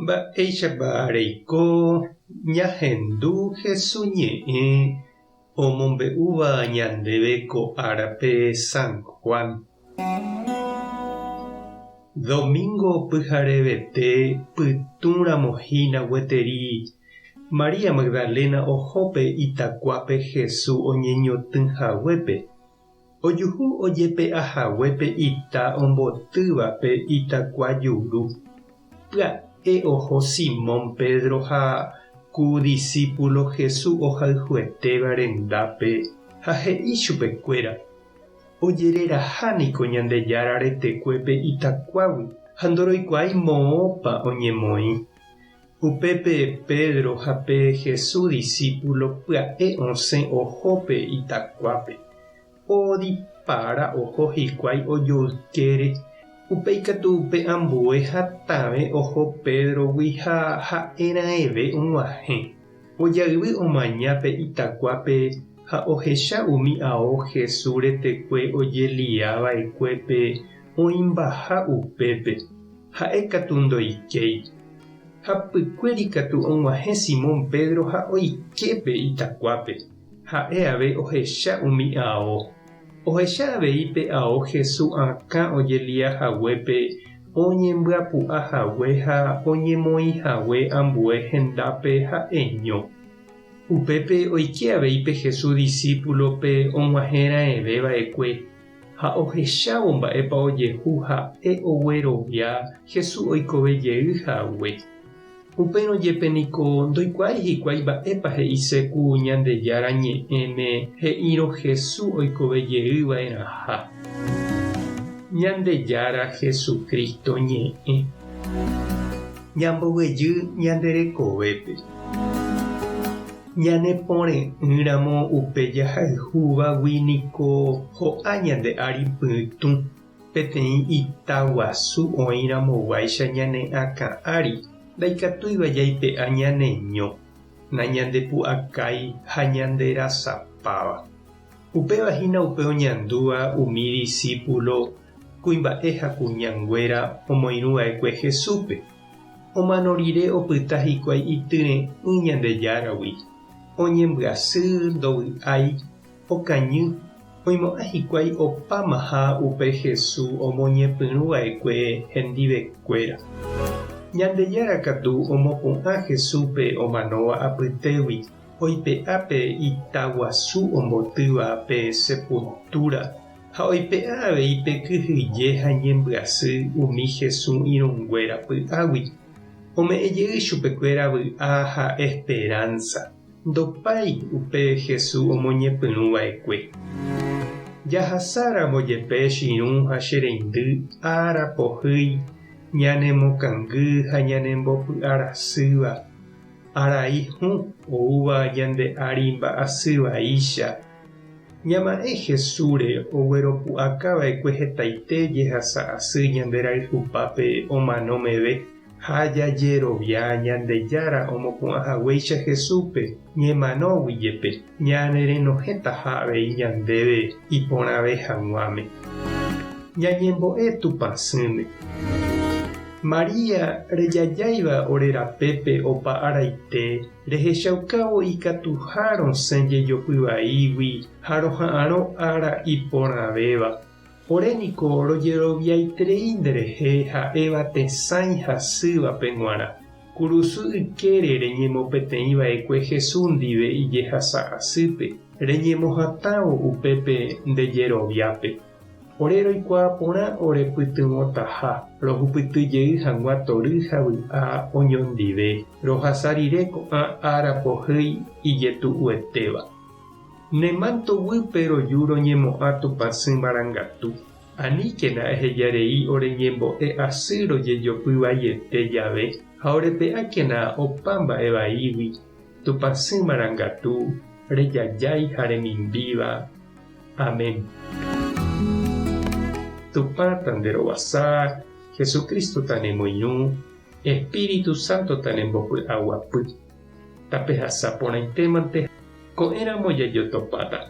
Mba'éichapa reiko ñahendu Hesu ñe'ẽ omombe'úva ñandéve ko árape San Juan? Domingo pyharevete pytũramo hína gueteri María Magdalena oho pe itakuápe Hesu oñeñotỹ haguépe. Ojuhu ojepe'a hague pe ita ombotýva pe itakua juru. Pya'e oho Simón Pedro ha ku disípulo Jesús ohayhuetéva rendápe ha he'i chupekuéra, Ojereraha niko Ñandejára retekue pe itakuágui ha ndoroikuaái moõpa oñemoĩ. Upépe Pedro ha pe Jesús disípulo pya'e osẽ oho pe itakuápe. Odipara oho hikuái ojoykére, upéi katu pe ambue hatãve oho Pédrogui ha ha'e raẽve og̃uahẽ. Ojayvy omaña pe itakuápe ha ohecha umi ao Jesús retekue ojelia va'ekuépe oĩmbaha upépe. Ha'e katu ndoikéi. Hapykuéri katu og̃uahẽ Simón Pedro ha oike pe itakuápe. Ha'e ave ohecha umi ao. Ohecha avei pe ao Jesús akã ojelia haguépe oñembyapu'a hague ha oñemoĩ hague ambue hendápe ha'eño. Upépe oike avei pe Jesús disípulope og̃uahẽ raẽve va'ekue. Ha ohechávo mba'épa ojehu ha'e oguerovia Jesús oikove jey hague. Upérõ jepe niko ndoikuaái hikuái mba'épa he'ise ku Ñandejára Ñe'ẽme he'írõ Jesús oikove jey va'erãha. Ñandejára Jesucristo ñe'ẽ. Ñamboguejy ñande rekovépe. Ñane pore'ỹramo upe jahayhúvagui niko ho'a ñande ári pytũ, peteĩ ita guasu oĩramoguáicha ñane akã ári ndaikatúiva jaipe'a ñane ño, nañandepu'akái ha ñanderasapáva. Upéva hína upe oñandúva umi disípulo kuimba'e ha kuñanguéra omoirũva'ekue Jesúspe. Omano rire opyta hikuái ityre'ỹ Ñandejáragui, oñembyasy, ndovy'ái, okañy, oimo'ã hikuái opámaha upe Jesús omoñepyrũ va'ekue hendivekuéra. Ñandejára katu omopu'ã Jesúspe omanóva apytégui, oipe'a pe ita guasu ombotýva pe sepultúra Ha oipe'a avei pe kyhyje ha ñembyasy umi Jesús irũnguéra py'águi. Ome'ẽ jey chupekuéra vy'a ha esperánsa. Ndopái upe Jesús omoñepyrũ va'ekue. Jahasáramo jepe che irũ ha che reindy ára pohýi ñanemokangy ha ñanembopy'arasýva, arai hũ oúva ñande ári mba'asy vaícha, Ñama'ẽ Jesúsre ogueropu'aka va'ekue hetaite jehasa asy ñande rayhupápe omano meve, ha jajerovia Ñandejára omopu'ã haguéicha Jesúspe ñemanógui jepe, ñanerenohẽtaha avei ñandéve iporãve hag̃uáme. Ñañembo'e Tupãsýme. María rejajáiva ore rapépe opa araite, Rehechaukávo ikatuha rosẽ jejopy vaígui ha roha'arõ ára iporãvéva. Ore niko rojeroviaiterei nderehe ha'éva tesãi hasývape g̃uarã. Kurusu ykére reñemopeteĩ va'ekue Jesús ndive ijehasa asýpe, reñemohatãvo upépe nde jeroviápe. Ore roikuaa porã ore pytyvõtaha rohupyty jey hag̃ua tory ha vy'a oñondive, rohasa rire ko'ã ára pohýi ijetu'uetéva. Ne mánto guýpe roju roñemo'ã Tupãsy marangatu. Aníkena eheja rei ore ñembo'e asy rojejopy vaiete jave ha orepe'ákena opa mba'e vaígui, Tupãsy marangatu, rejajái ha remimbíva. Amén. Tupã tanderovasa, Jesucristo tanemoirũ, Espíritu Santo tanembopy'aguapy. Tapehasa porãitémante, ko'ẽramo jajotopáta.